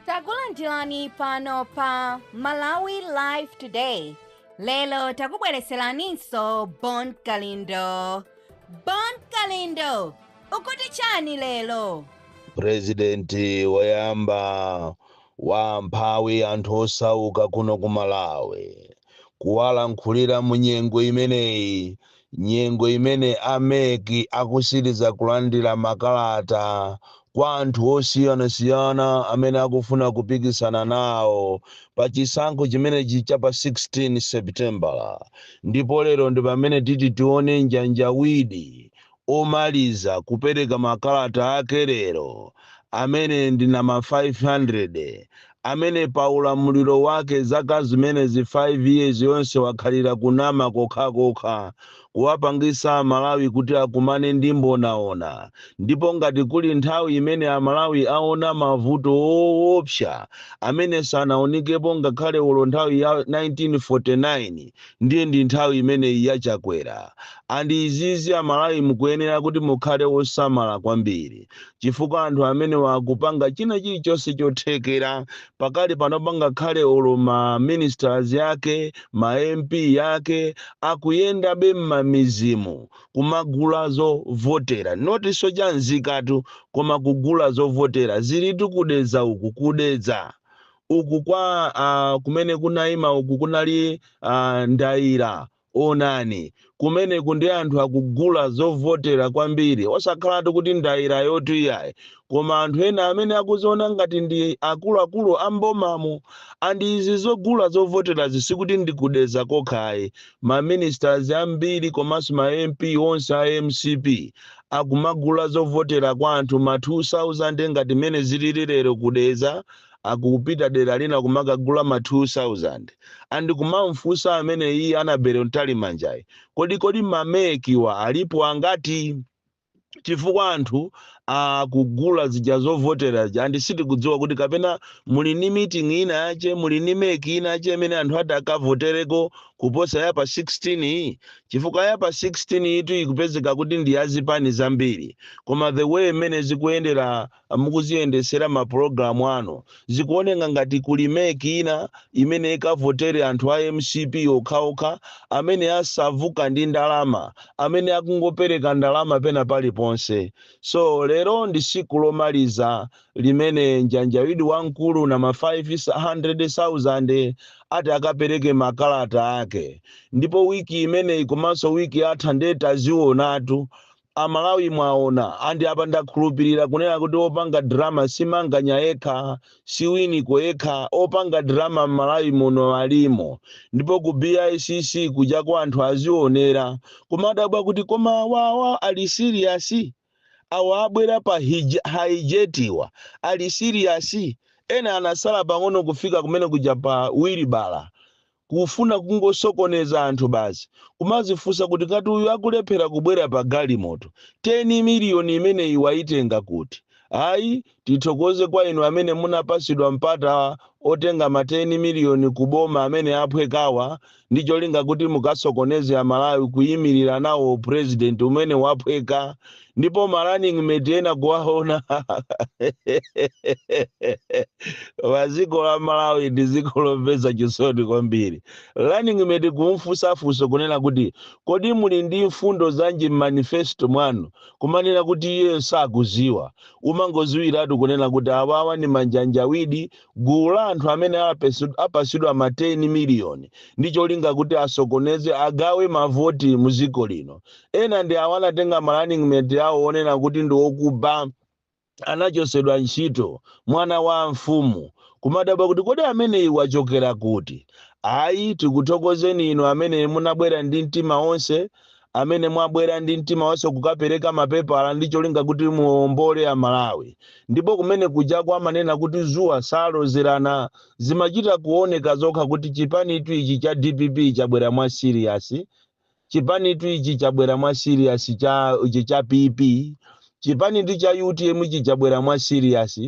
Takulandirani pano pa Malawi Live Today. Lero takubwereseraninso Bon Kalindo. Bon Kalindo, ukuti chani lero? Purezidenti woyamba wa amphawi, anthu osauka kuno ku Malawi, kuwalankhulira mu nyengo imeneyi, nyengo imene a MEC akusiriza kulandira makalata kwa anthu osiyanasiyana amene akufuna kupikisana nawo pa chisankho chimenechi cha pa 16 Seputembala. Ndipo lero ndi pamene titi tione njanjawidi omaliza kupereka makalata ake lero, amene ndi namba 500, amene pa ulamuliro wake zaka zimenezi 5 years yonse wakhalira kunama kokhakokha, kuwapangisa Amalawi kuti akumane ndi mbonaona. Ndipo ngati kuli nthawi imene Amalawi aona mavuto woopsa amene sanaonikepo ngakhale ulo nthawi ya 1949, ndiye ndi nthawi imeneyi ya Chakwera. And izizi, Amalawi, mukuyenera kuti mukhale osamala kwambiri, chifukwa anthu amene wakupanga china chilichonse chothekera pakali pano, pangakhale olo ma ministers yake, ma MP yake, akuyendabe m'mamizimu kumagula zovotera, notinso cha nzikatu, koma kugula zovotera. Zilitu kudedza uku, kudedza uku kwa kumene kunayima uku kunali ndayira. Onani kumeneku ndi anthu akugula zovotera kwambiri, osakhalatu kuti ndayira yotu iyayi, koma anthu ena amene akuziona ngati ndi akuluakulu ambomamo. And izi zogula zovoterazi sikuti ndikudedza kokhayi. Ma ministers ambiri komanso ma MP onse a MCP akumagula zovotera kwa anthu ma 2000, ngati mmene zilili lero kudedza, akupita dera lina kumakagula ma 2000. And kumamfunsa amene iye Annabel Mtalimanja, kodi ma MEC wa alipo angati? Chifukwa anthu akugula zija zovotera zija, and sitikudziwa kuti kapena muli ni meeting ina yache, muli ni MEC ina yache imene anthu ati akavotereko kuposa ya pa 16 iyi, chifukwa ya pa 16 itu ikupezeka kuti ndi yazipani zambiri. Koma the way imene zikuyendera, mukuziyendesera mapulogalamu ano, zikuoneka ngati kuli MEC ina imene ikavotere anthu a MCP okhaokha, amene asavuka ndi ndalama, amene akungopereka ndalama pena paliponse. So lero ndi siku lomaliza limene njanjawidi wamkulu na ma 500,000 ati akapereke makalata ake. Ndipo wiki imeneyi komanso wiki yatha ndiye tazionatu, Amalawi mwaona. And apa ndakhulupirira kunena kuti opanga drama simanganya yekha, siwiniko yekha. Opanga drama m'Malawi muno alimo. Ndipo ku BICC kuja kwa anthu azionera, kumadabwa kuti koma awawa ali serious? Awa abwera pa Hijet wa ali serious? Ena anasala pang'ono kufika kumene kuja pa wilibala, kufuna kungosokoneza anthu basi. Kumazifunsa kuti kati uyu akulephera kubwera pa galimoto, 10 miliyoni imeneyi waitenga kuti? Ayi, tithokoze kwa inu amene munapasidwa mpata otenga ma 10 miliyoni kuboma amene aphwekawa ndi cholinga kuti mukasokoneze Amalawi, kuyimirira nawo president umene waphweka. Ndipo ma running mate ena kuwaona pa dziko la Malawi ndi dziko lomvetsa chisoni kwambiri. Running mate kumfunsafunso kunena kuti, "Kodi muli ndi mfundo zanji m'manifesto mwanu?" kumanena kuti iye sakuziwa. Umangoziwiratu kunena kuti awawa ni manjanjawidi, gulu la anthu amene apasidwa ma 10 miliyoni ndi cholinga kuti asokoneze, agawe mavoti mu dziko lino. Ena ndi awo anatenga ma running mate awo onena kuti ndi okuba, anachosedwa ntchito, mwana wa mfumu. Kumadabwa kuti kodi ameneyi wachokera kuti? Ayi, tikuthokozeni inu amene munabwera ndi mtima wonse, amene mwabwera ndi mtima wonse kukapereka mapepala ndi cholinga kuti muombole Amalawi. Ndipo kumene kujako amanena kuti zuwa salozerana. Zimachita kuoneka zokha kuti chipanitu ichi cha DPP chabwera mwa serious, chipanitu ichi chabwera mwa serious, cha ichi cha PP, chipanitu cha UTM ichi chabwera mwa serious.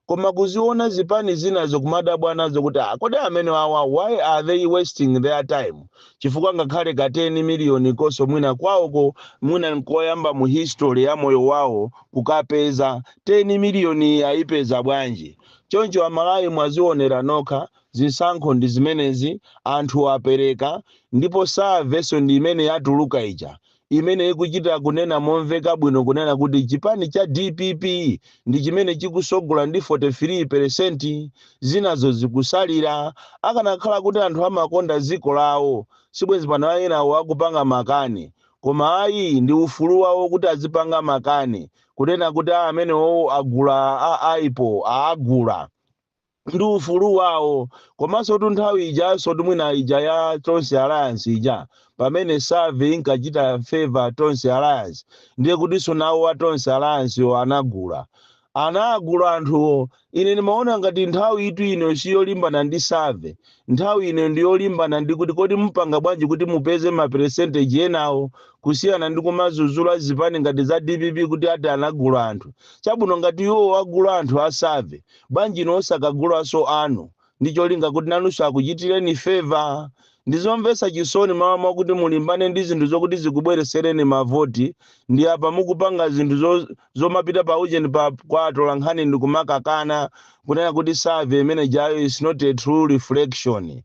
Koma kuziona zipani zinazo, kumadabwa nazo kuti, ah, kodi amene awa, why are they wasting their time? Chifukwa ngakhale ka 10 miliyoni koso mwina kwawoko, mwina nkoyamba mu history ya moyo wawo kukapeza 10 miliyoni, ayipeza bwanji? Choncho Amalawi, mwazionera nokha, zisankho ndi zimenezi, anthu apereka, ndipo survey nso ndi imene yatuluka ija, imene ikuchita kunena momveka bwino kunena kuti chipani cha DPP ndi chimene chikusogola ndi 43%, zinazo zikusalira. Akanakhala kuti anthu amakonda dziko lawo, sibwenzi pano enawo akupanga makani. Koma ayi, ndi ufulu wawo kuti azipanga makani kunena kuti amenewo agula aipo aagula, ndi ufulu wawo. Komanso tu nthawi ijanso tumwina ija ya Tonse Alliance ija, pamene survey inkachita favor Tonse Alliance, ndiye kutinso nawo wa Tonse Alliance yo anagula anthuwo. Ine ndimaona ngati nthawi itu ino siyolimbana ndi survey, nthawi ino ndiyolimbana ndi kuti kodi mupanga bwanji kuti mupeze ma percentage enawo, kusiyana ndi kumazuzula zipani ngati za DPP kuti ati anagula anthu. Chabwino, ngati iwo wagula anthu a survey, bwanji ino osakagulanso anu ndi cholinga kuti nanunso akuchitireni favor? Ndizomvetsa chisoni, mawa mwakuti mulimbane ndi zinthu zokuti zikubweresereni mavoti, ndi apa mukupanga zinthu zomapita pa ujeni pa kwa atolankhani ndi kumakakana kunena kuti survey imene jayo is not a true reflection.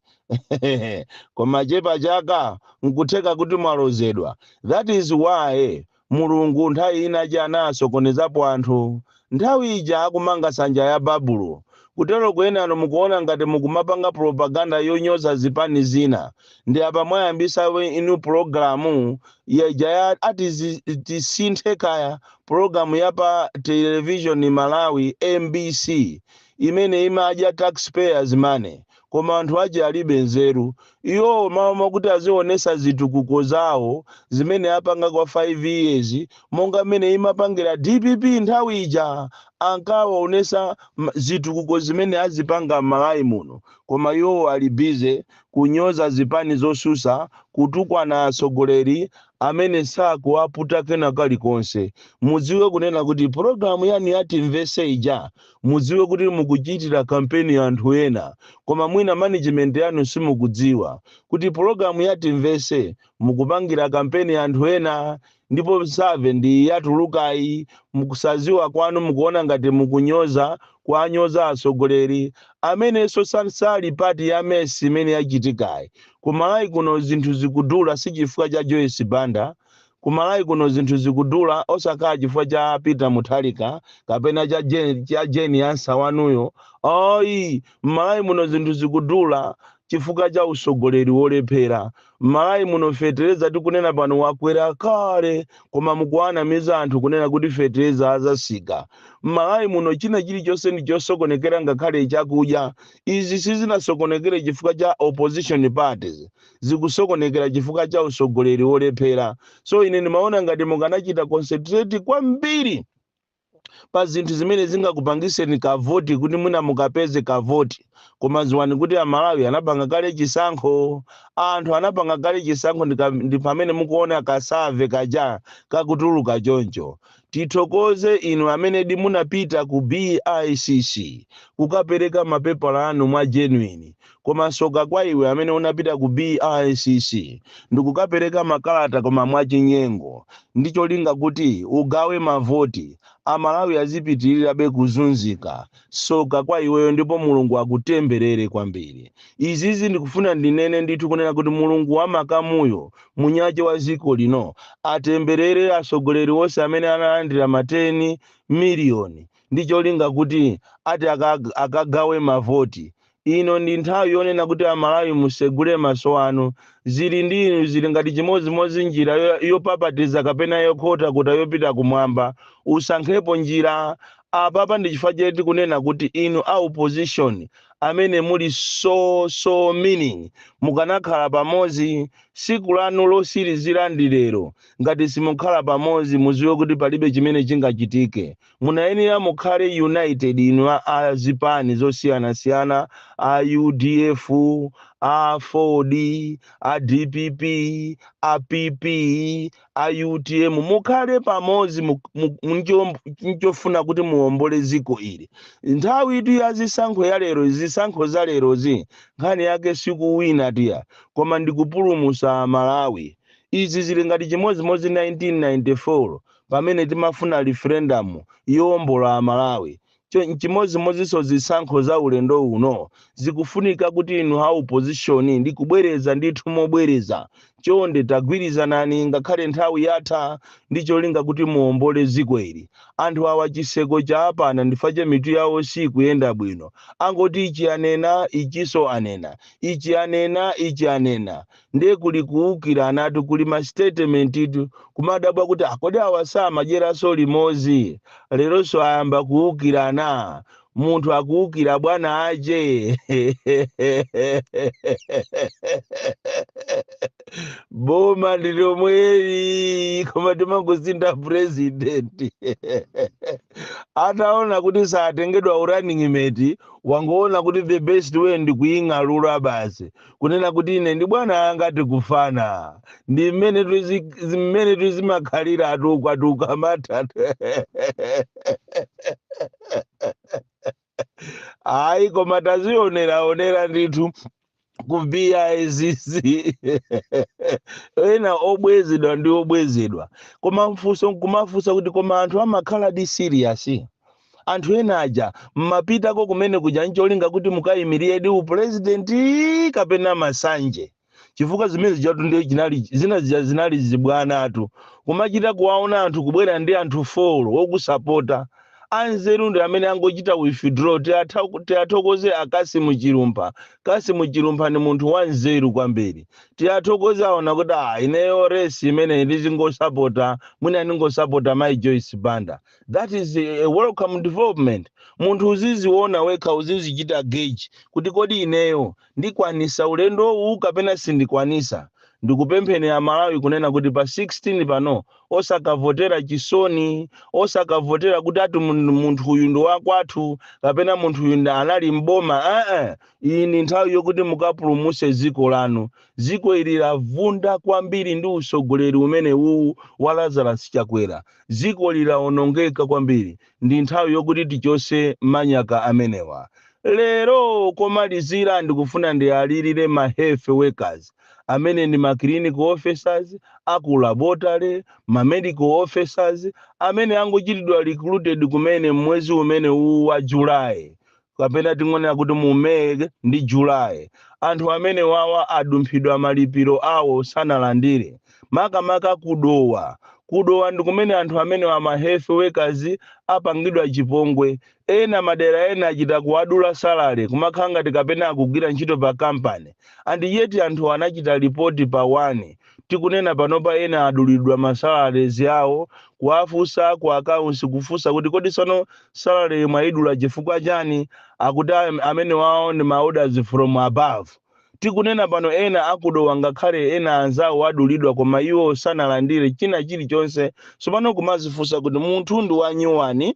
Koma chepa chaka nkutheka kuti mwalozedwa. That is why Mulungu nthawi ina ija anasokonezapo anthu, nthawi ija akumanga nsanja ya Babulo. Kutero kuyenano mukuona ngati mukumapanga propaganda yonyoza zipani zina, ndi apa mwayambisa inu pulogalamu yaja ya ati tisinthe kaya pulogalamu ya pa television Malawi, MBC, imene imadya taxpayers' money, koma anthu aje alibe nzeru. Iwowo mawu makuti azionesa zitukuko zawo zimene apanga kwa 5 years, monga mmene imapangira DPP nthawi ija, ankawaonesa zitukuko zimene azipanga m'Malawi muno. Koma iwowo ali busy kunyoza zipani zosusa, kutukwana atsogoleri amene sakuwaputa kena kalikonse. Mudziwe kunena kuti pulogalamu yanu yatimvese ija, mudziwe kuti mukuchitira kampeni anthu ena, koma mwina management yanu simukudziwa kuti pulogalamu yatimvese mukupangira kampeni anthu ena. Ndipo survey ndi yatulukayi, mukusaziwa kwanu mukuona ngati mukunyoza, kwanyoza atsogoleri amenenso sali part ya mess imene yachitikayi. Kumalawi kuno zinthu zikudula si chifukwa cha Joyce Banda. Kumalawi kuno zinthu zikudula osakhala chifukwa cha Peter Mutharika kapena cha Jane Ansah wanuyo, ayi. Mmalawi muno zinthu zikudula chifukwa cha usogoleri wolephera. Mmalawi muno fetereza tikunena pano wakwera kale, koma mukuwanamiza anthu kunena kuti fetereza azasika. Mmalawi muno china chilichonse ndi chosokonekera, ngakhale chakudya. Izi sizinasokonekere chifukwa cha opposition parties, zikusokonekera chifukwa cha usogoleri wolephera. So ine ndimaona ngati mukanachita concentrate kwambiri pa zinthu zimene zingakupangiseni kavoti, kuti mwina mukapeze kavoti. Koma ziwani kuti Amalawi anapanga kale chisankho, anthu anapanga kale chisankho, ndi pamene mukuona ka survey kaja kakutuluka choncho. Tithokoze inu amene di munapita ku BICC kukapereka mapepala anu mwa genuine. Koma soka kwa iwe amene unapita ku BICC ndikukapereka makalata koma mwachinyengo, ndi cholinga kuti ugawe mavoti, Amalawi azipitirirabe kuzunzika. Soka kwa iweyo, ndipo Mulungu akutemberere kwambiri. Izizi ndikufuna ndinene ndithu kunena kuti Mulungu wamakamuyo, munyache wa ziko lino, atemberere atsogoleri onse amene analandira ma 10 miliyoni ndi cholinga kuti ati akagawe mavoti. Ino ndi nthawi yonena kuti Amalawi musegule maso anu. Zili ndi inu, zili ngati chimodzimodzi njira yopapatiza kapena yokhotakhota yopita kumwamba, usankhepo njira. Apapa ndi chifukwa chete tikunena kuti inu a opposition amene muli so meaning, mukanakhala pamodzi. Siku lanu losirizira ndi lero. Ngati simukhala pamodzi, muziwe kuti palibe chimene chingachitike. Munayenera mukhale united, inu a zipani zosiyanasiyana, a UDF, a 4D, a DPP, a PP, a UTM, mukhale pamodzi nchofuna kuti muwombole ziko ili. Nthawi itu ya zisankho ya lero, zisankho za lerozi, nkhani yake sikuwina tiya, koma ndikupulumusa Malawi. Izi zili ngati chimodzimodzi 1994 pamene timafuna referendum yowombola Malawi. Chimodzimodzinso zisankho za ulendo uno zikufunika kuti inu a opposition, ndikubwereza ndithu mobwereza, chonde tagwirizanani ngakhale nthawi yatha, ndi cholinga kuti muombole dziko ili. Anthu awa chiseko chaapana ndifache mitu yawo sikuyenda bwino. Angoti ichi anena, ichiso anena, ichi anena, ichi anena, ndiye kuli kuwukira anatu, kuli ma statement itu, kumadabwa kuti akodi awa samadyeraso limodzi, leronso ayamba kuwukirana. Munthu akuwukira bwana ache. Boma ndilomweli, koma timangosintha president. Ataona kuti satengedwa u running mate, wangoona kuti the best way ndi kuying'alula basi, kunena kuti ine ndi bwana anga tikufana. Ndi mmene tuzimakhalira atukwatuka matatu. Ayi, koma tazioneraonera ndithu ku BICC, ena obwezedwa ndi obwezedwa. Koma mfunso nkumafunsa kuti koma anthu amakhala di serious? Anthu ena aja mmapitako kumene kuja ncholinga kuti mukayimirire di upurezidenti kapena masanje? Chifukwa zimene zijatu ndiye chinali zina zija zinali zibwanatu, kumachita kuwaona anthu kubwera ndi anthu four wokusapota. Anzeru ndi amene angochita withdraw. Tiyathokoze akasimu Chilumpha. Kasimu Chilumpha ni munthu wanzeru kwambiri, tiyathokoze. Aona kuti ah, ineyo race imene ndizingosapota, mwina ndingosapota mai Joyce Banda. That is a welcome development. Munthu uziziona wekha, uzizichita gauge kuti kodi ineyo ndikwanisa ulendo uwu kapena sindikwanisa. Ndikupempheni Amalawi kunena kuti pa 16 pano osakavotera chisoni, osakavotera kuti ati munthu uyu ndi wakwathu kapena munthu uyu ndi anali mboma. Ee, iyi ndi nthawi yokuti mukapulumuse dziko lanu. Dziko ili lavunda kwambiri ndi usogoleri umene uwu wa Lazarus Chakwera. Dziko lilawonongeka kwambiri. Ndi nthawi yokuti tichose manyaka amenewa. Lero komalizira, ndikufuna ndiyalirire ma health workers amene ndi ma clinical officers, aku laboratory, ma medical officers amene angochitidwa recruited kumene mwezi umene uwu wa July, kapena tingonena kuti mu May ndi July. Anthu amene wawa adumphidwa malipiro awo, sanalandire, makamaka kudowa. Kudowa ndi kumene anthu amene wa ma health workers apangidwa chipongwe. Ena madera ena achita kuwadula salary, kumakhala ngati kapena akugwira ntchito pa kampani, and yet anthu anachita report pa 1. Tikunena panopa ena adulidwa ma salaries awo. Kuwafunsa ku accounts, kufunsa kuti kodi sono salary mwayidula chifukwa chani? Akuti amene wawo ndi ma orders from above. Tikunena pano ena akudowa, ngakhale ena anzawo adulidwa, koma iwo sanalandire china chilichonse. Tsopano kumazifunsa kuti munthu ndi wanyuwani,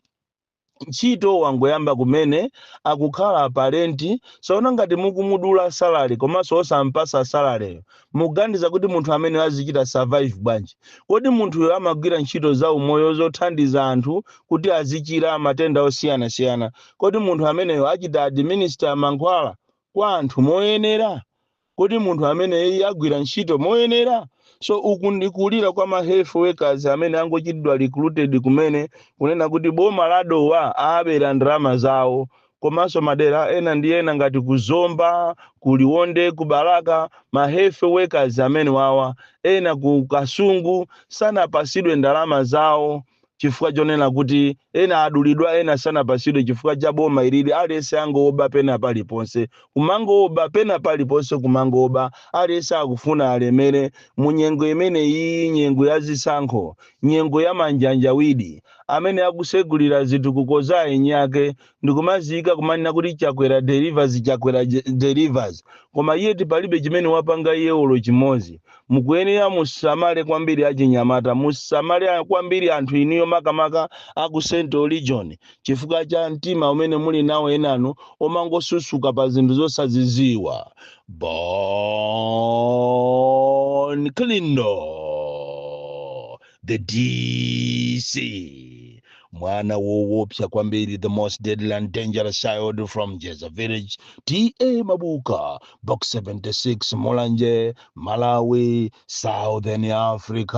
ntchito wangoyamba kumene, akukhala pa rent. Tsono ngati mukumudula salary komanso osampasa salary, mukuganiza kuti munthu amene azichita survive bwanji? Kodi munthuyo amagwira ntchito za umoyo zothandiza anthu kuti azichira matenda osiyanasiyana. Kodi munthu ameneyo achita administer mankhwala kwa anthu moyenera? Kodi munthu ameneyi agwira ntchito moyenera? So uku ndikulira kwa ma health workers amene angochitidwa recruited kumene, kunena kuti boma la Dowa abera ndalama zawo. Komanso madera ena ndi ena ngati ku Zomba, ku Liwonde, ku Balaka, ma health workers amene wawa, ena ku Kasungu, sanapasidwe ndalama zawo chifukwa chonena kuti ena adulidwa, ena sanapasidwe chifukwa cha boma ilili. Aliyense angoba pena paliponse, kumangoba pena paliponse, kumangoba. Aliyense akufuna alemere mu nyengo imene iyi, nyengo ya zisankho, nyengo ya manjanjawidi, amene akusegulira zitukuko za eni ake ndikumaziyika kumanena kuti Chakwera delivers, Chakwera delivers, koma iye palibe chimene wapanga iye olo chimodzi. Mukuyenera musamale kwambiri achinyamata, musamale kwambiri anthu iniyo, makamaka aku Central Region, chifukwa cha mtima umene muli nawo enanu omangosusuka pa zinthu zosaziziwa. Bon Kalindo, the DC, mwana woopsa kwambiri, the most deadly and dangerous child from Jeza Village, TA Mabuka, Box 76, Mulanje, Malawi, Southern Africa.